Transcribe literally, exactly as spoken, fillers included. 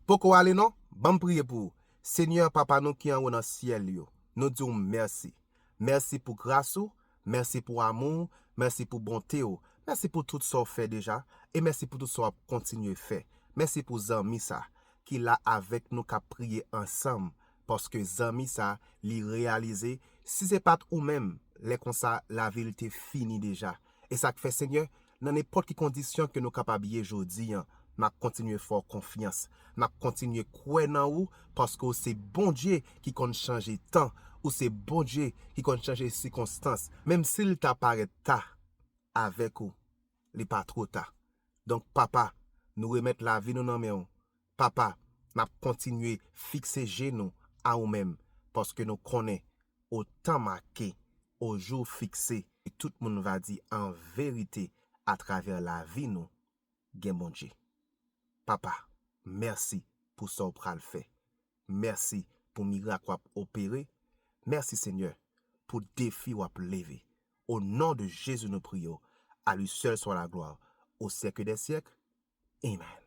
Poko ale non, ban m priye pou ou. Senyè, Papa nou ki anwo nan syèl yo, nou di w mèsi. Mèsi pou gras ou, mèsi pou amou w, mèsi pou bonte w, mèsi pou tout sa w fè deja, e mèsi pou tout sa w ap kontinye fè. Mèsi pou zanmi sa ki la avèk nou k ap priye ansanm, paske zanmi sa, li reyalize, si se pa t ou menm, lè konsa, lavi l te fini deja. E sa k fè, Senyè, nan nenpòt ki kondisyon ke nou kapab ye jodi an, n ap kontinye fè w konfyans. N ap kontinye kwè nan ou, paske w se Bondye ki konn chanje tan, ou se Bondye ki konn chanje sikonstans. Menm si l ta parèt ta avèk ou, li pa twò ta. Donk, Papa, nou remèt lavi nou nan men w. Papa, n ap kontinye fikse je nou a ou menm, paske nou konnen, au temps marqué, au jour fixé, e tout moun va di an verite atravè lavi nou, gen Bondye. Papa, mèsi pou sa w pral fè. Mèsi pou mirak w ap opere. Mèsi, Senyè, pou defi w ap leve. Au nom de Jésus, nou priye w. À lui seul soit la gloire, au siècle des siècles. Amen.